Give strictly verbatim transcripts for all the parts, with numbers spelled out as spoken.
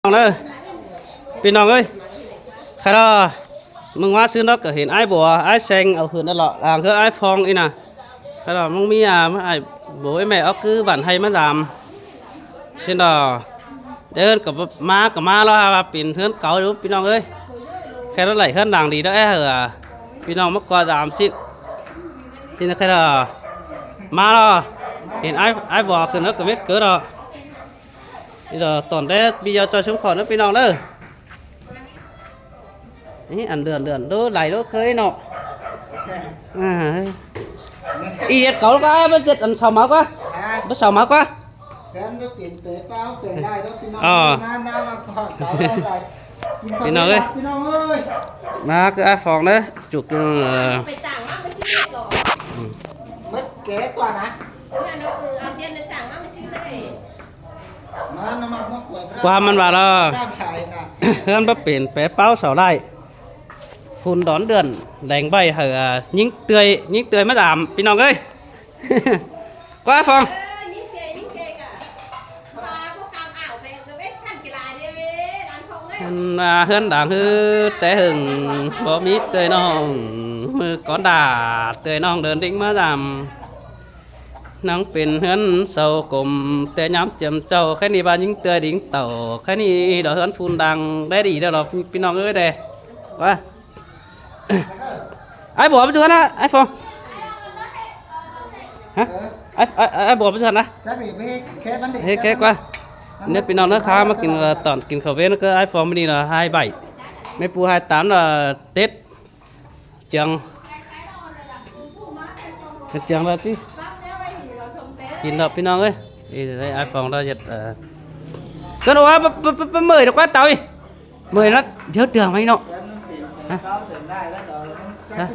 ꞌPi ꞌnọng ơi, ꞌpi ꞌnọng ơi, khay lo ꞌmứng ꞌmá ꞌsứ ꞌnớ ꞌcọ hên ải Bua, ải Seng au hên ꞌnớ lo, lăng ꞌhướn ải Phong ꞌnị ꞌna. Khay lo ꞌmứng ꞌmí a, ꞌmá ải bố ải ꞌmẹ ók ꞌcứ bản ꞌhay ꞌmá dam. ꞌSịn lo, đé ꞌhướn ꞌcọ ꞌmá ꞌcọ ꞌmá lo, ha ꞌva pên ꞌhướn cáu đu ꞌpi ꞌnọng ơi. Khay lo đảy ꞌhướn lăng đi đó é hả, ꞌpi ꞌnọng ꞌmá ꞌcọ dam ꞌsịn. ꞌSịn khay lo, ꞌmá lo, hên ải, ải Bua khửn ꞌnớ ꞌcọ mết cá lo. ꞌNị lo tỏn đé video ꞌchoi ꞌsúm khỏi ꞌnớ ꞌpi ꞌnọng ꞌnớ. Ăn đươn đươn đu đảy đu ꞌkhới ꞌnọ. À, ꞌi ꞌdệt cáu ꞌquá, báu ꞌdệt ăn sau máư ꞌquá. Báu sau máư ꞌquá. Ờ. ꞌPi ꞌnọng ơi. ꞌPi ꞌnọng ơi. ꞌMá ꞌcứ ải Phong ꞌnớ. Chụp cái, ờ. Mất kế toàn á. ꞌQuá ꞌmắn ꞌva lo. ꞌHướn báu pên pé páu sau đảy. Phun đón đươn, đeng ꞌvạy hảư, à, ꞌnhính tươi, ꞌnhính tươi ꞌmá dam, ꞌpi ꞌnọng ơi. ꞌQuá Phong. Ăn, à, ꞌhướn đang ꞌhứ té hưng, báu ꞌmí tươi ꞌnọng, ꞌmự cón đả tươi ꞌnọng đơn đinh ꞌmá dam. ꞌNọng pên ꞌhướn sau cốm té ꞌnhám chiêm ꞌchạu, khay ꞌnị ꞌva ꞌnhính tươi đinh tảu, khay ꞌnị đó ꞌhướn phun đang đé đi đó lo, ꞌpi ꞌnọng ơi đé. ꞌQuá. Ải Bua báu ꞌchu ꞌnớ, ải Phong. Hả? Ải, ải, ải Bua báu ꞌchu ꞌnớ. Hê, khay ꞌquá. ꞌNéo ꞌpi ꞌnọng ꞌnớ khá ꞌmá kin, ờ, tỏn kin khảu ꞌvến ꞌcứ ải Phong ꞌmự ꞌnị lo hai bảy. ꞌMí pu hai tám lo Tết. Chăng. Chăng lo ꞌchí. Kin lo ꞌpi ꞌnọng ơi. Ê, đảy ải Phong lo ꞌdệt, ờ. Cơn ua, báu, báu, báu, báu mời nó ꞌquá tau ꞌnị. Mời nó thiếu đường ꞌmá ꞌnị ꞌnọ. Hả? Hả?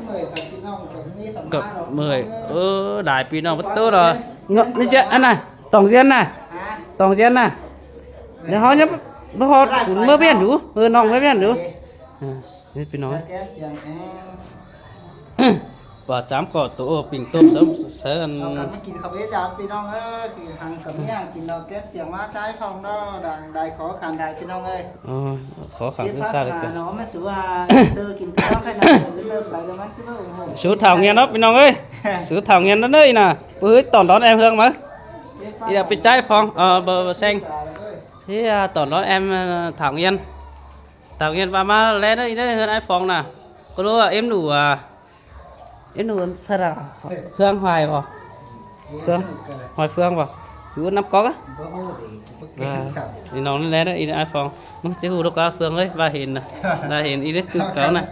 Cơn mời, ơ, đảy ꞌpi ꞌnọng báu ꞌtố lo. Ngợ, ꞌnị chứ, ăn ꞌnạ, tổng diễn ꞌnạ. Tổng diễn ꞌnạ. Để họ nhớ, báu họ cũng báu biết đủ, ơ, ꞌnọng báu biết đủ. Ờ. Ê, ꞌpi ꞌnọng. Pá chám ꞌcọ tô ꞌpứng tốm sớm sớm. Au căn ꞌmá kin khảu ꞌvến dam ꞌpi ꞌnọng ơi, kin hăng cắp ꞌnhá kin lo kép siêng ꞌmá ꞌchái Phong ꞌnớ, đang đảy khó khăn đảy ꞌpi ꞌnọng ơi. Ờ, khó khăn ꞌmá sao được. Nó ꞌmá sú a, sơ kin ꞌtố khay ꞌnọng, ứn lơm đảy đu ꞌmắn ꞌchí báu ủng hộ. Sú Thảo Nguyên ꞌnớ ꞌpi ꞌnọng ơi. Sú Thảo Nguyên ꞌnớ ꞌnớ ꞌnị ꞌnạ. Báu ꞌhới tỏn đón em Hương máư. ꞌNị ꞌva pên ꞌchái Phong, ờ, bơ, bơ Seng. Thế, à, tỏn đón em, ờ, Thảo Nguyên. Thảo Nguyên ꞌva ꞌmá ꞌlé ꞌnớ, ꞌnớ ꞌhướn ải Phong ꞌnạ. Có lúa em nụ, à, em nụ sao ra? Phương Hoài báu? Phương, Hoài Phương báu? Chú năm có á? À, ꞌnị ꞌnọng ꞌnớ ꞌlé ꞌnớ, ꞌnị ải Phong. ꞌMá ꞌchí hu đốc cá Phương ơi, ꞌva hên ꞌnạ. ꞌVa hên ꞌnị ꞌnớ ꞌchu cáu ꞌnạ.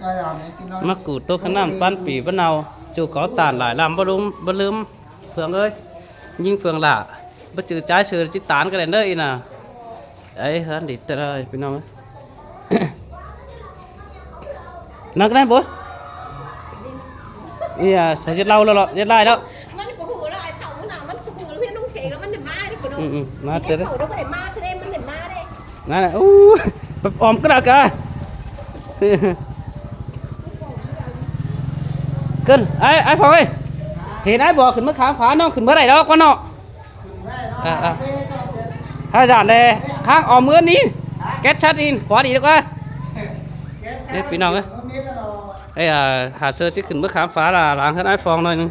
ꞌMá củ tô khăn ꞌnặn ꞌpán pỉ báu nau. ꞌChu cáu tản đảy ꞌlam báu ꞌlúm, báu ꞌlứm. Phương ơi. ꞌNhính Phương lả. Báu ꞌchư ꞌchái sư ꞌchí tản cá đảy ꞌnớ ꞌnị ꞌnạ. Ê, hớn đi tơ ơi, ꞌpi ꞌnọng ơi. Năng cái này bố. Ê, à, sao giết lau lo lo, giết lai đó. Mắn ꞌcọ hu lo, ai thảu ꞌmắn ꞌnạ, mắn ꞌcọ hu lo, ꞌviến ꞌnọng thế lo, mắn đảy ꞌmá đi, ꞌcọ ꞌnọng. Ừ, ừ, ꞌmá ꞌdệt tơ đấy. Thảu lo, mắn đảy ꞌmá tơ đấy, mắn đảy ꞌmá đấy. Năng này, u, ỏm cái nào cả. Cơn, ải, ải Phong ơi. Hên ải Bua khửn ꞌmá khám phá ꞌnọng khửn ꞌmá đảy đó, ꞌquá ꞌnọng. À, à. Hai dản đe, háng ỏm ứn ꞌnị. Két sắt ꞌnị, khóa đi được ꞌquá. Ê, ꞌpi ꞌnọng ơi. Ê, à, hả sơ ꞌchí khửn ꞌmá khám phá là lăng ꞌhướn ải Phong ꞌnọi ꞌnưng.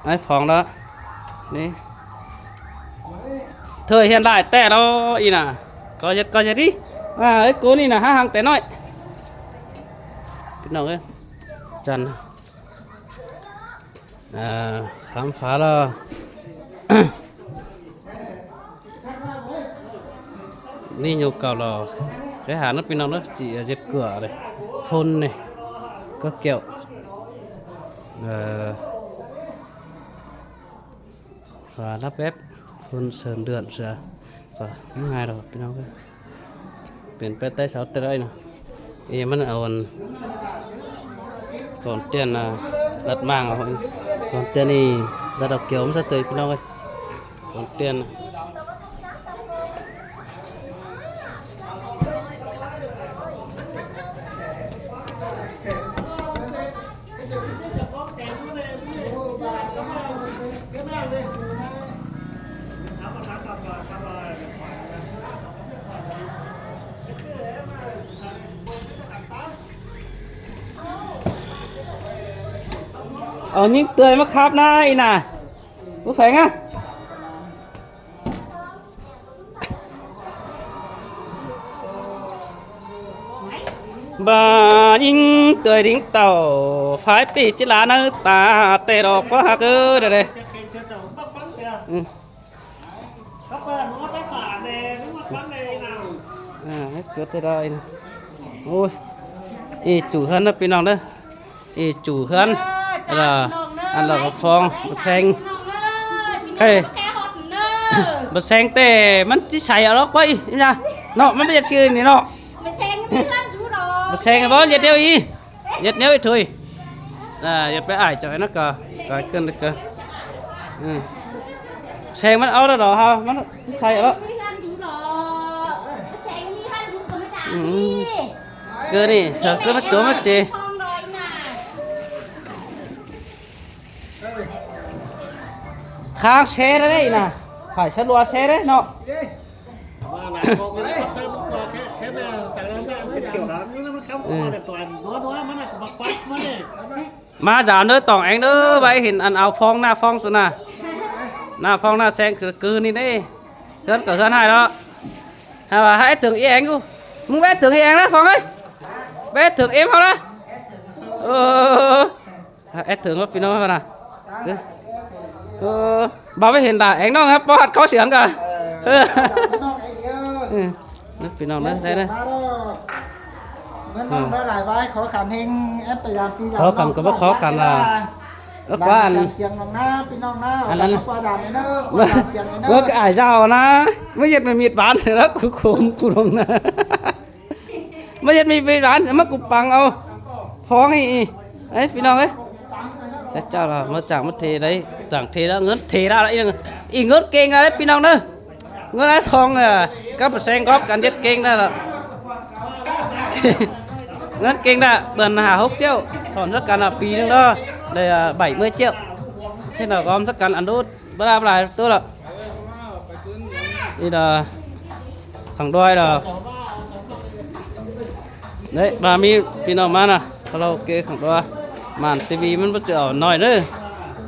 Ải Phong đó. ꞌNị. Thời hiện đại té lo ꞌnị ꞌnạ. Có giật, có giật đi. À, ơi, cô ꞌnị ꞌnạ, há hăng té ꞌnọi. ꞌPi ꞌnọng ơi. Chăn. À, khám phá lo. ꞌNị nhu cầu lo. Cái hàng nó ꞌpi ꞌnọng ꞌnớ, ꞌchí, à, giật cửa này. Phun này. Có kẹo. Ờ. Và lắp ghép phun sờn đươn sửa. Và ꞌmá ꞌhại lo ꞌpi ꞌnọng ơi. Pên pét tay sáu tơ ơi ꞌnạ. Ê, mắn au ăn. Tỏn tiên, à, lật mạng à. Tỏn tiên ꞌnị, lật đọc kiểu ꞌmắn sao tơi ꞌpi ꞌnọng ơi. Tỏn tiên. Au ꞌnhính ꞌtưa ꞌmá khắp ꞌnị ꞌnị nả. Báu phén ꞌnớ. ꞌVa ꞌnhính ꞌtưa đính tảu phái ꞌpị ꞌchí ꞌlạ ꞌnớ ta ꞌtẹ đỏ ꞌquá ꞌhặc ớ đa đê. Ừ. À, hết cướp thế đó. Ôi. Ê, chủ ꞌhướn ꞌnớ ꞌpi ꞌnọng ꞌnớ. Ê, chủ ꞌhướn. Là ăn lỏ ꞌphong, bơ seng. Ê. Bơ seng ꞌtẹ ꞌmắn ꞌchí sai ꞌlọ ꞌquá ꞌnị nả. ꞌNọ, ꞌmắn ꞌmá ꞌdệt ꞌsư ꞌnị ꞌnọ. Bơ seng báu ꞌdệt ꞌnéo ꞌnị. ꞌDệt ꞌnéo ꞌnị thôi. À, ꞌdệt pay ải chảu ꞌnớ ꞌcọ. Ải cơn ꞌnớ ꞌcọ. Ừ. Seng ꞌmắn au đa đỏ ha, ꞌmắn sai ꞌlọ. Ừ. Cơn ꞌnị, hảư cơn ꞌmá chốm ꞌmá chê. Khang xe đa đê nả. Phải xe lua xe đa ꞌnọ. Ừ. ꞌMá dam ꞌnớ, tỏng eng ꞌnớ, ꞌvạy hên ăn au ꞌphong ꞌnạ ꞌphong su nả. ꞌNạ ꞌphong ꞌnạ seng cứ, cứ ꞌnị đê. ꞌHướn ꞌcọ ꞌhướn ꞌhại ꞌlọ. Hả, ꞌva hảư ét thưởng ꞌi eng ꞌcọ. ꞌMứng ꞌva ét thưởng ꞌi eng ꞌnớ ꞌphong ơi. ꞌVa ét thưởng ꞌếm ꞌháu ꞌnớ. Ơ. À, ét thưởng ꞌmá ꞌpi ꞌnọng ꞌnớ. Ơ, báu ꞌmí hên đa eng ꞌnọng hả, ꞌpọ ꞌhặt khó siêng ꞌcọ. Ơ. Ừ. ꞌNớ ꞌpi ꞌnọng ꞌnớ, đây ꞌnớ. Khó khăn ꞌcọ báu khó khăn là. Ơ, ꞌquá ăn. Ăn, ăn. Báu ꞌcọ ải dao ꞌnớ. ꞌMá ꞌdệt ꞌmí mịt bán ꞌnớ, ꞌcọ khôm ꞌcọ ꞌlống ꞌnớ. ꞌMá ꞌdệt ꞌmí mịt bán, ꞌmá ꞌcọ păng au ꞌphong ꞌnị. Ê, ꞌpi ꞌnọng ơi. Chảu chảu là ꞌmá chắng ꞌmá thế đé, chắng thế ꞌlạ, ꞌngớn thế ꞌlạ, ꞌi ꞌngớn kêng ꞌlạ đé ꞌpi ꞌnọng ꞌnớ. ꞌNgớn ải ꞌphong, à, cắp bơ seng góp căn ꞌdệt kêng ꞌlạ. ꞌNgớn kêng ꞌlạ, bươn hả hốc triệu, sỏn sắc căn là pi ꞌnưng đó, đảy, à, bảy mươi triệu. Thế là gom sắc căn ăn đốt. Báu đa báu lai ꞌtố ꞌlạ. ꞌNị là khong đuai là. Đé, ꞌva ꞌmí ꞌpi ꞌnọng ꞌmá nả, karaoke khong đuai. Màn tivi ꞌmắn báu ꞌchọ au ꞌnọi ꞌnớ.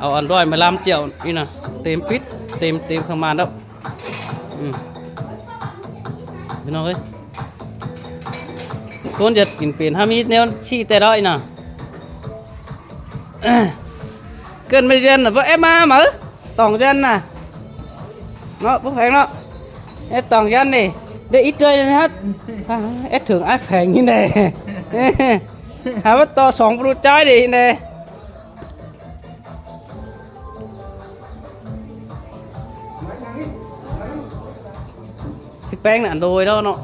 Au ăn đuai mười lăm triệu ꞌnị nả. Têm pít, têm, têm khong màn đó. Ừ. ꞌPi ꞌnọng ơi. ꞌCốn ꞌdệt kin pên hák ꞌmí ꞌnéo ꞌchí ꞌtẹ đó ꞌnị nả. Cơn ꞌmí ꞌdệt nả, báu ép ꞌmá máư. Tỏng ꞌdệt nả. ꞌNọ, báu phén ꞌnọ. Ê, tỏng ꞌdệt ꞌnị. Đảy ít tươi ꞌnớ hả. À, ét thưởng ải phén ꞌnị đê. Hả, báu ꞌto song bru chái đê ꞌnị đê. Xí ꞌpéng nả ăn đôi đó ꞌnọ.